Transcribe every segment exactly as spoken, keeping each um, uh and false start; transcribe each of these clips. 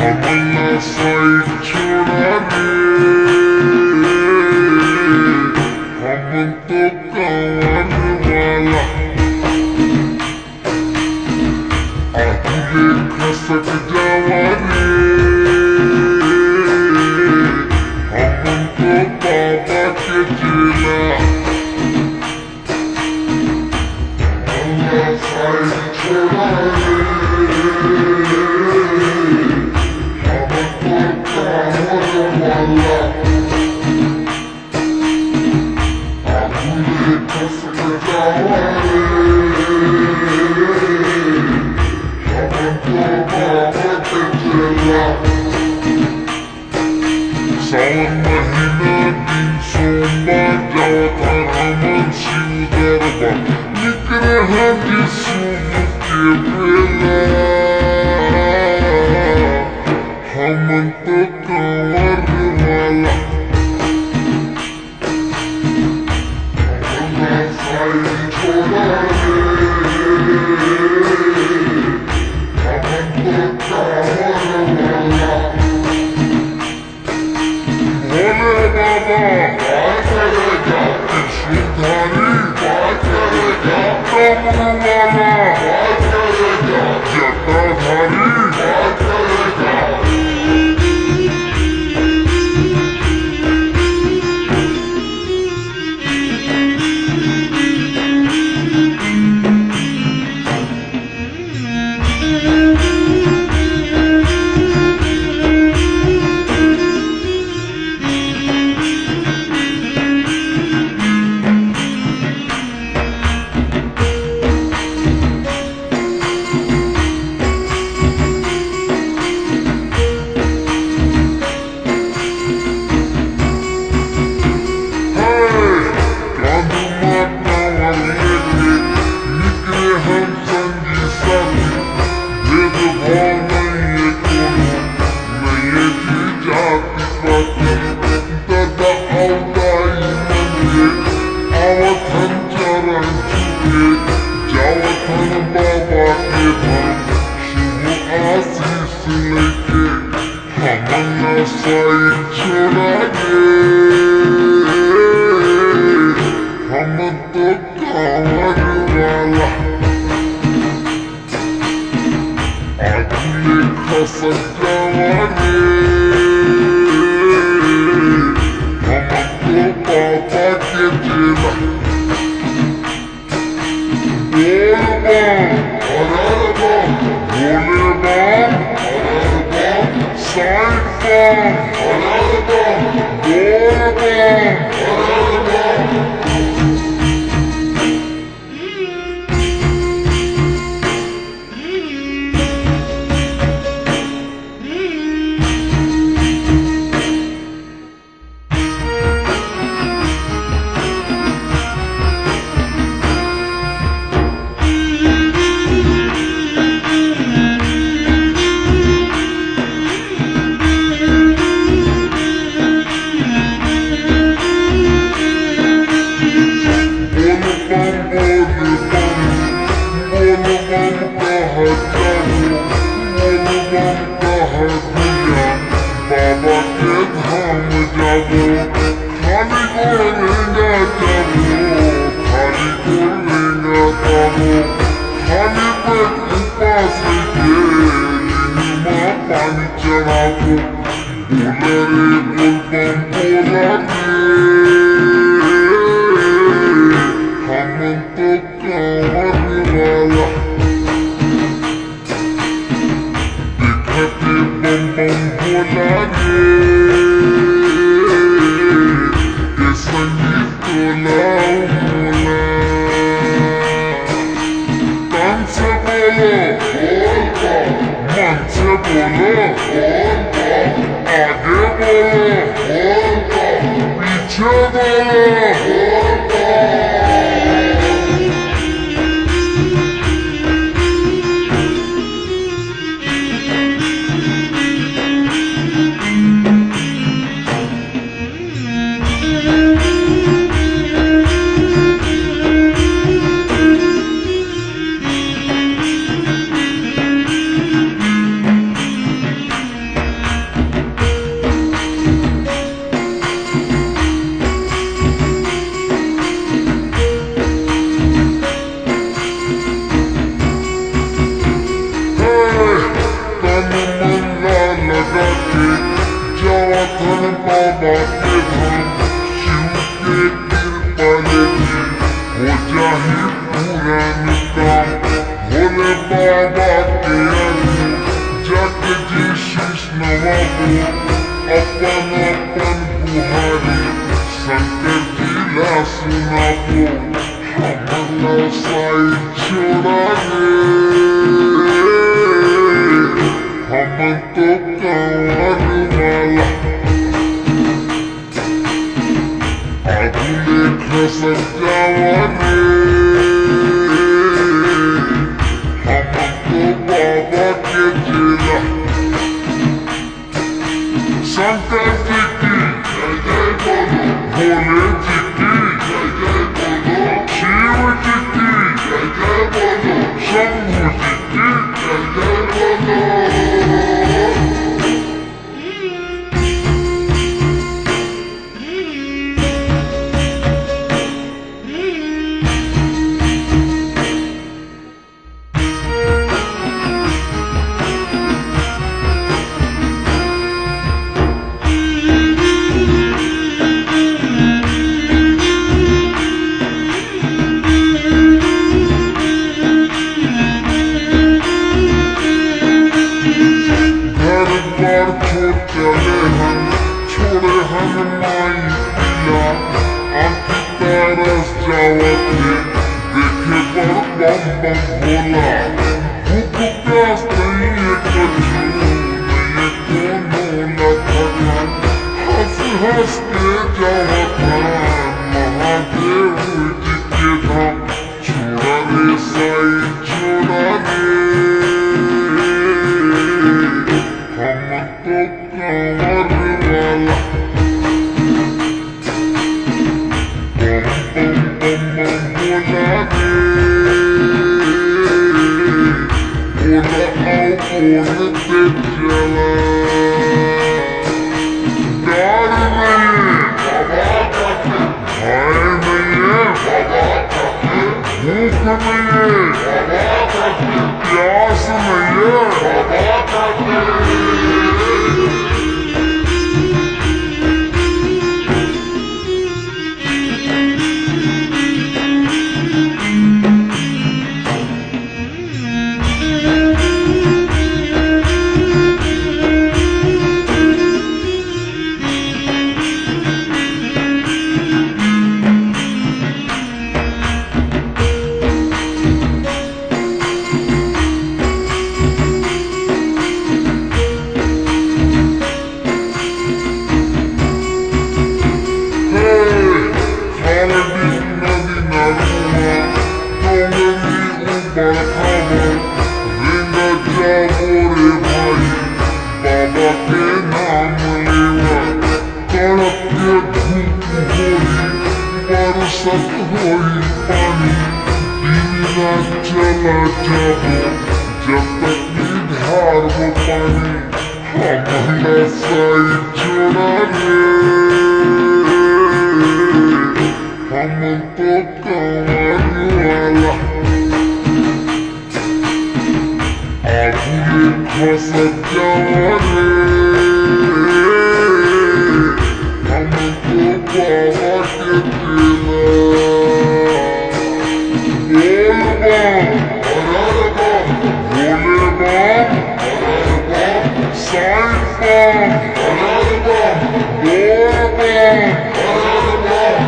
हमन ला साइड छोड़ा रे, हमन तो कांवर वाला। आगू ले खसक जावा रे, हमन तो बाबा के चेला। सावन महीना दिन सोमवार, जावत हन हमन शिव दरबार। निकरे हन जी सुबह के बेला, हमन तो कांवर वाला। भोले बाबा, त्रिशूलधारी, डमरू वाला, जटाधारी। हमन तो कांवर वाला। आगू ले खसक जावा रे, हमन तो बाबा के चेला। बोल बम, हर हर बम, भोले बम, हर हर बम, साईं बम, हर हर बम, बोल बम, हर हर बम। बाबा के धाम जाबो, खाली गोड़ रेंगा जाबो, खाली गोड़ रेंगा जाबो, खाली पेट उपास रहिके लिंग मा पानी चढ़ाबो। बोला रे बोल बम बोला रे, हमन तो कांवर वाला। देखत बम बम भोला रे, ए संगी तोला मोला। तन से बोलो, मन से बोलो, आगे बोलो, पीछे बोलो। हमन तो कांवर वाला, आगू ले खसक जावा रे। हमन तो बाबा के चेला। शंकर जी की जय जय बोलो, भोले जी की जय जय बोलो, शिव जी की जय जय बोलो, शंभू जी की जय जय बोलो। घर बार छोड़ चले हन, छोड़े हन माई पिला, आँखी तरस जावत हे, देखे बर बम बम भोला। भूख प्यास नइये कछु, नइये कोनो ला थकान, हँस हँस के जावत हन महादेव जी के धाम। छोड़ा रे साईं, छोड़ा रे, हमन तो कांवर वाला। बम बम बम बम भोला रे, भोला अउ ओढ़ दे चला। गाड़ी नइये, बाबा जाके। भय नइये, बाबा जाके। भूख नइये, बाबा जाके। प्यास नइये, बाबा जाके। हे, खाल्डिस नदी नरूवा, डोंगरी ऊपर खबर, रेंगत जाबो रे भाई, बाबा के नाम लेवा। तड़प के धूप होही, बरसत होही पानी, दिन रात चला जाबो, जब तक नी ढारबो पानी। हमन ला साईं छोड़ा रे, हमन तो कांवर वाला। आगू ले खसक जावा रे, हमन तो बाबा के चेला। बोल बम, हर हर बम, भोले बम, हर हर बम, साईं बम, हर हर बम, बोल बम, हर हर बम।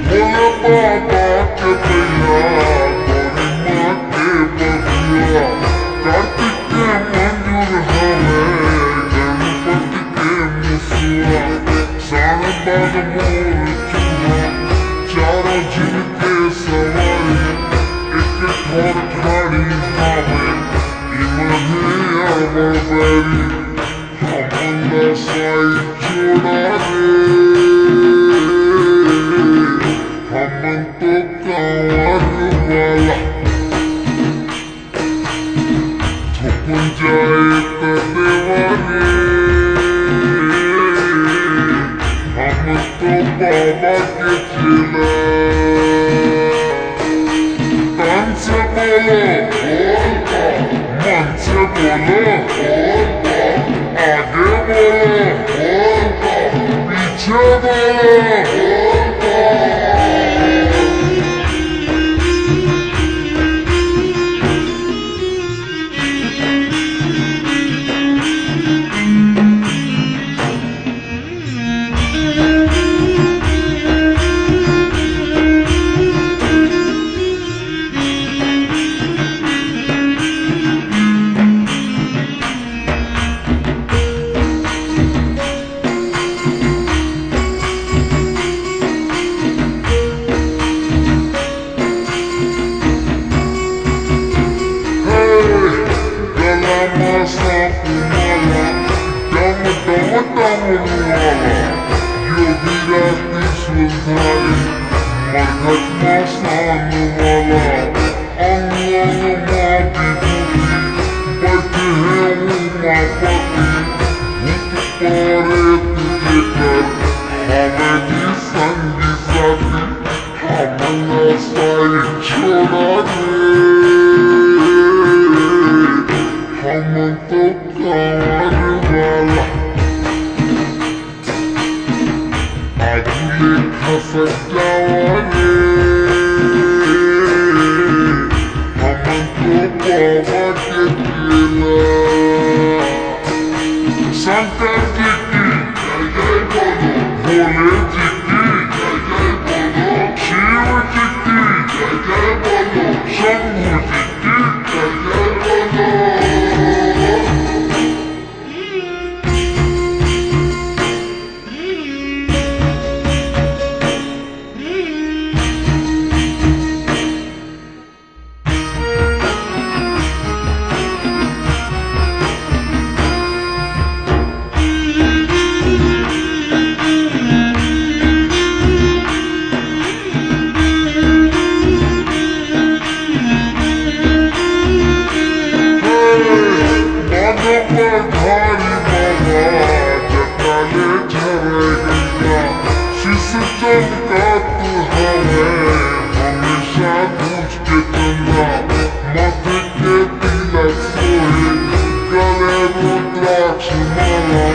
भोले बाबा के बइला, गौरी माँ के बबुआ, कार्तिक के मंजूर हवे, गणपति के मुसुआ। सावन बाज मोर चूहा, चारों झिन के सवारी, एक ठोर ठाड़ी हवे, इमन हे अमर बैरी। हमन ला साईं छोड़ा रे, हमन तो कांवर वाला। थोकन जाए त देवा रे, हमन तो बाबा के चेला। तन से बोलो, बोल बम। मन पीछे बोलो, आगे बोलो, पीछे बोलो। हे, गला म साँप माला, डम डम डमरू वाला, योगीराज त्रिशूलधारी, मरघट म शान वाला, अंग अंग म विभूति, बइठे हे उमापति, भूत प्रेत जेकर, हवय जी संगी साथी। हमन ला साई छोड़ा रे, हमन तो कांवर वाला। आगू ले खसक जावा रे, हमन तो बाबा के चेला। शंकर जी की जय जय बोलो, भोले जी की जय जय बोलो, शिव जी की जय जय बोलो, शंभू जी की जय जय बोलो। शिशु चमकात हवे हमेशा दूज के चंदा, माथे के तिलक सोहे, गले रुद्राक्ष माला,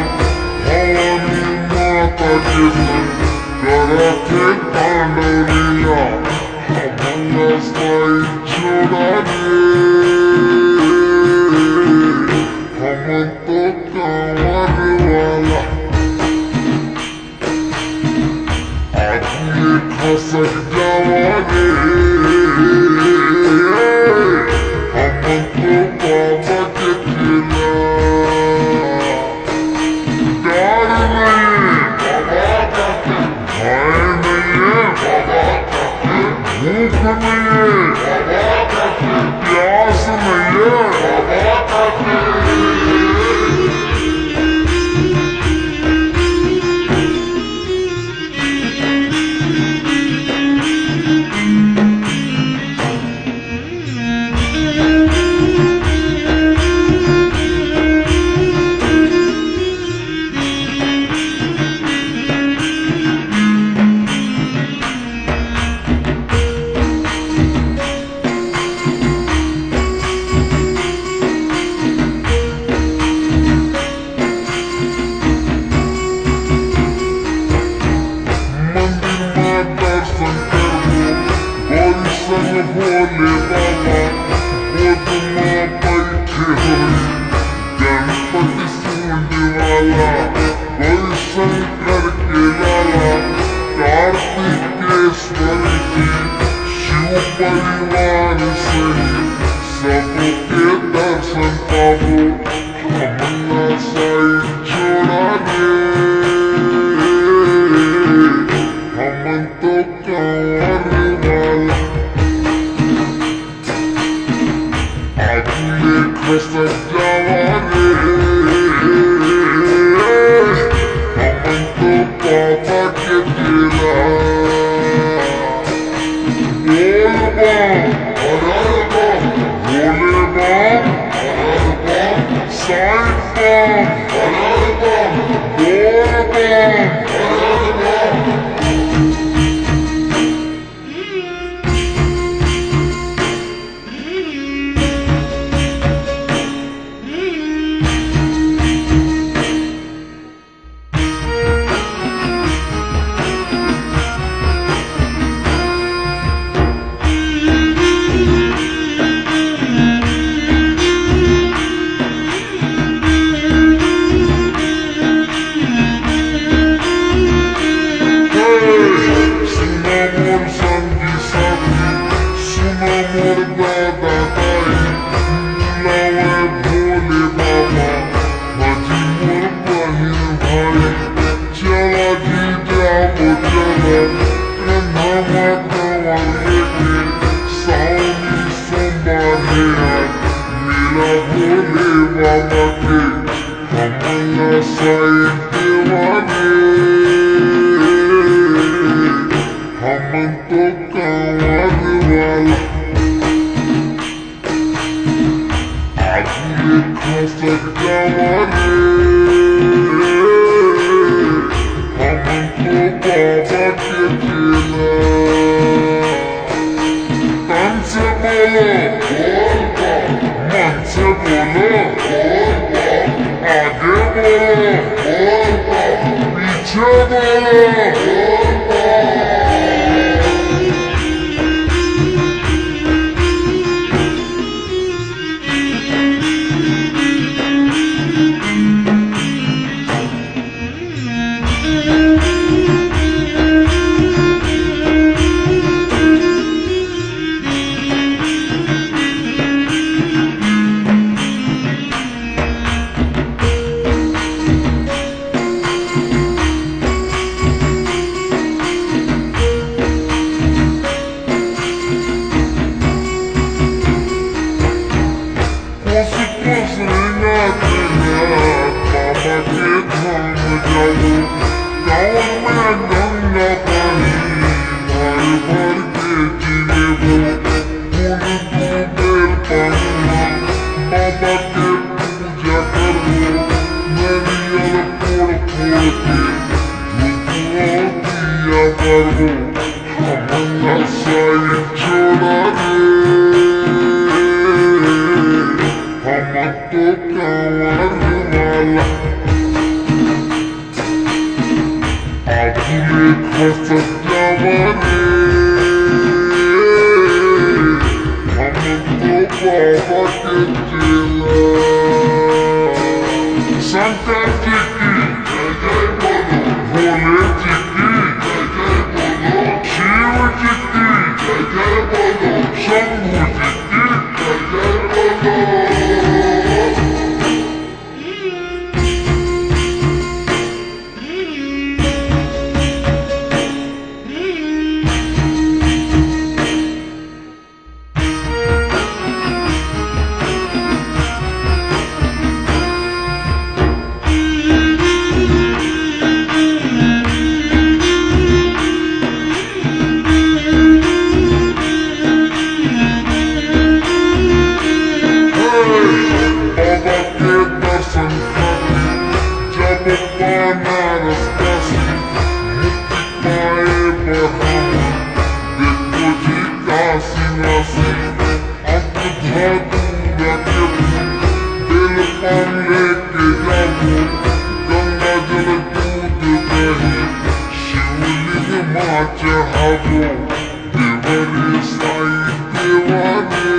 भवानी माता के संग करत हे तांडव लीला। हमन ला साई छोड़ा रे, हमन तो कांवर वाला। आगू ले खसक जावा रे, हमन तो बाबा के चेला। डर नहीं, भय नहीं, भूख नहीं, प्यास नहीं। मंदिर म दर्शन करबो, गौरी संग भोले बाबा, गोद म बइठे होही गणपति सूंड वाला, गौरी शंकर के लाला, कार्तिकेश्वर जी, शिव परिवार सहित सबके दर्शन पाबो। हमन ला साई छोड़ा रे, हमन तो कांवर वाला। आगू ले खसक जावा रे, हमन तो बाबा के चेला। बोल बम, हर हर बम, भोले बम, हर हर बम, साईं बम, हर हर बम, बोल बम, हर हर बम। हमन ला साइड देवा रे, हमन तो कांवर वाला। आगू ले खसक जावा रे, हमन तो बाबा के चेला। तन से बोलो, मन से बोलो, आगे बोलो, पीछे बोलो। कोस कोस रेंगा रेंगा बाबा के धाम जाबो। गाँव में गंगा पानी भर भर के जी लेबो। फूल दू बेल पानी बाबा के पूजा करबो। नरियल फोड़ फोड़ के धूप दिया करबो। हमन ला साइड छोड़ा रे, हमन तो कांवर वाला। आगू ले खसक जावा रे, हमन तो बाबा के चेला। शंकर जी की जय जय बोलो, भोले जी की जय जय बोलो, शिव जी की जय जय बोलो, शंभू जी की जय जय बोलो। बाबा के दर्शन खातिर जब बनारस काशी मुक्ति पाए बर हमन देखो जी काशी वासी। अक धतूरा के फूल, बेल पान लेके जाबो, गंगा जल दूध दही, शिवलिंग मा चढ़ाबो, देवा रे साईं देवा रे,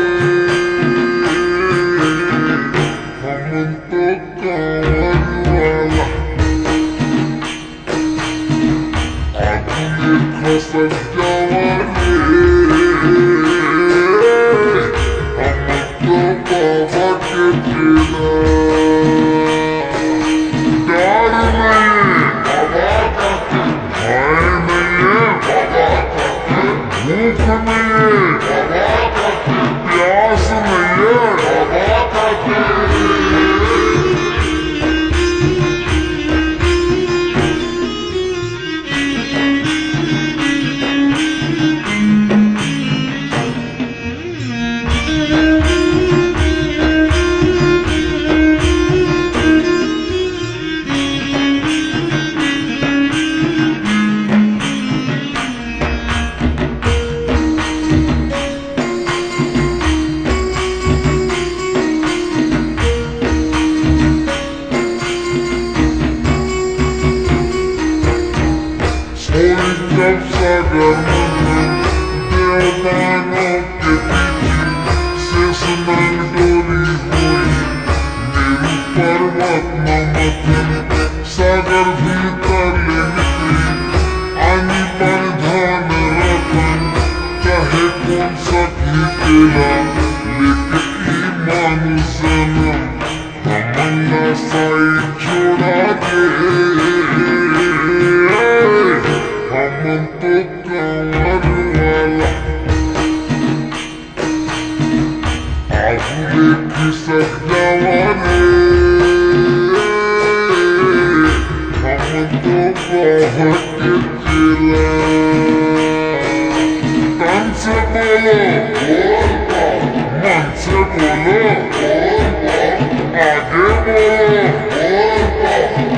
हमन तो कांवर वाला। आगू ले खसक जावा रे, हमन तो बाबा के चेला। डर नहीं है, बाबा का भय नहीं है, बाबा का भूख नहीं है, बाबा का प्यास नहीं है, बाबा का होई जब सागर मंथन, देव दानव के बीच, शेष नाग डोली होई, मेरू पर्वत म मथन। सागर भीतर ले निकली, आनी बन धन रतन, चाहे कोन सखी तेला, लेके ई मानुष जनम। हमन ला साईं छोड़ा दे, हमन तो कांवर वाला। आगू ले खिसक जावा रे,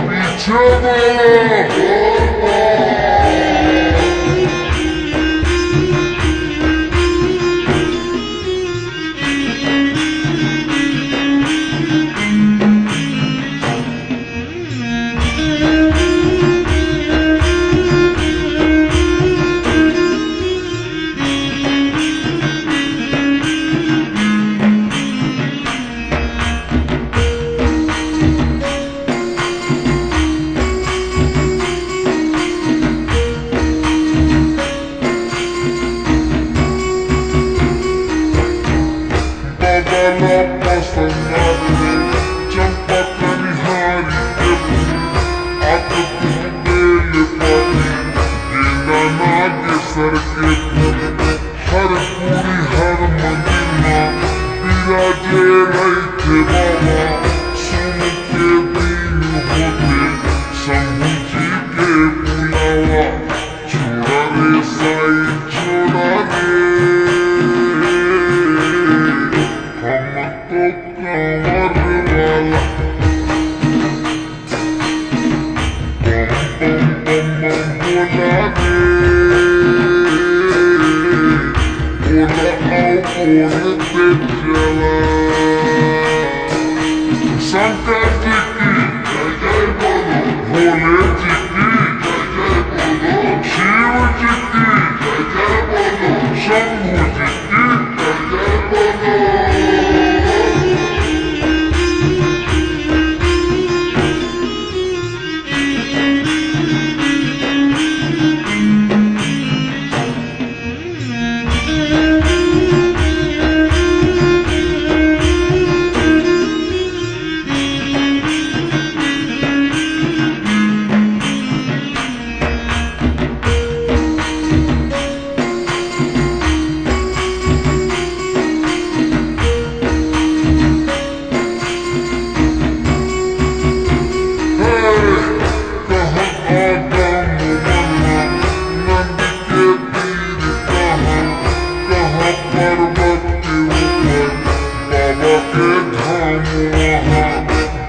पीछे बोलो। बाबा ला पसंद आथे चंपा कनिहारी के फूल। आके तुहूँ बेल पाती, गेंदा नागेसर के फूल। हर कुड़ी हर मंदिर मा बिराजे रहिथे बाबा। सुन के दिन होथे शंभू जी के बुलावा। छोड़ा रे साईं, छोड़ा रे, हम तो कांवर वाला। बम बम बम बम बोला रे, बोला आओ बोलते चला। शंकर जी की जय जय बोलो, भोले जी की जय जय बोलो, शिव जी की जय जय बोलो, शंभू जी की जय जय बोलो।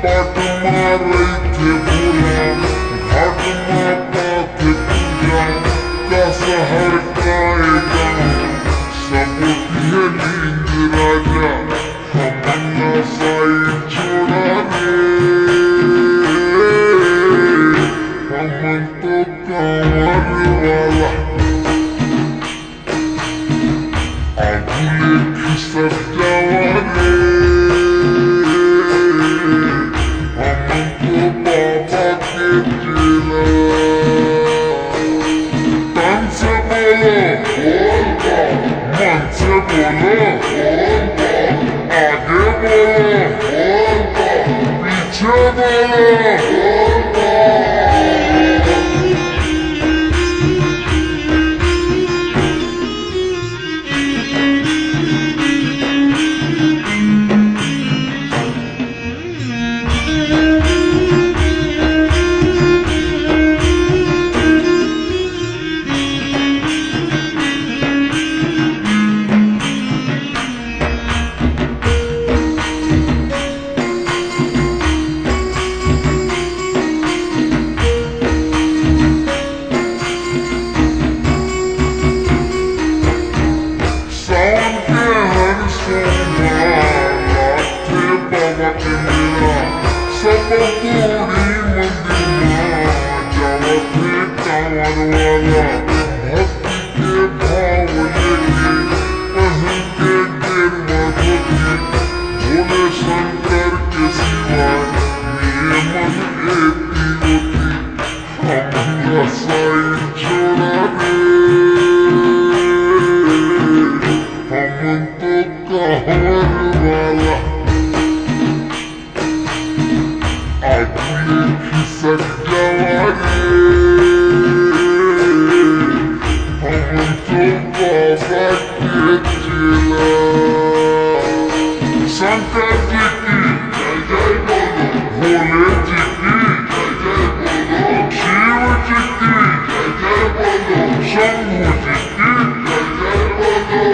घाट मा रहिथे भोला, घाट मा पाथे पूजा, का शहर का ए गाँव, सब तिहे लिंग राजा। हमन ला साईं छोड़ा रे, हमन तो कांवर वाला। आगू ले खिसक जावा रे, हमन तो बाबा के चेला। तन से बोलो, मन से बोलो, आगे बोलो, पीछे बोलो। सावन के हर सोमवार लागथे बाबा के मेला, सब कोड़ी मंदिर मा जावत हे कांवर वाला। भक्ति के भाव लेके पहिर के गेरुआ धोती, भोले शंकर के सिवाय नियमन एती ओती। हमन ला साईं छोड़ा रे, हमन तो कांवर वाला। आगू ले खिसक जावा रे, हमन तो बाबा के चेला। शंकर जी की जय जय बोलो, भोले जी की जय जय बोलो, शिव जी की जय जय बोलो, शंभू जी की जय जय बोलो।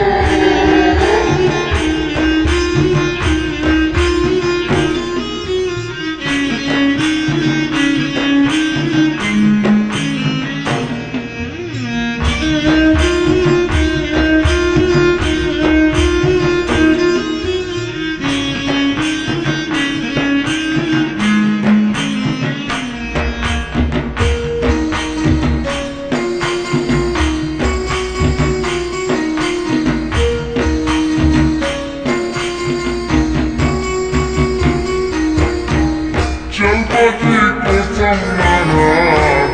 चल बाजी को समारा,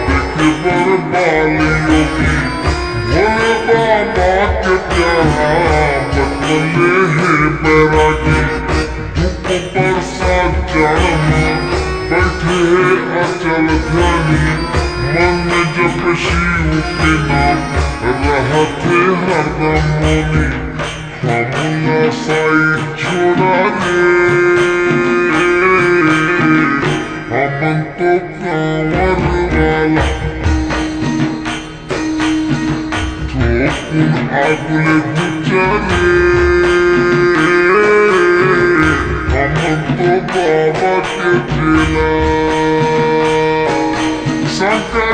देखे बर बाली होगी। भोले बाबा के प्यारा, बटले हे बैरागी। धूप बरसा जाड़ में, बैठे हे अचल ध्यानी। मन में जप शिव के नाम, रहत हे हरदम मौनी। हमला साई छोड़ा रे, हमन तो कांवर वाला। थोकुन आगुले गुचा रे, हमन तो बाबा के चेला। शंकर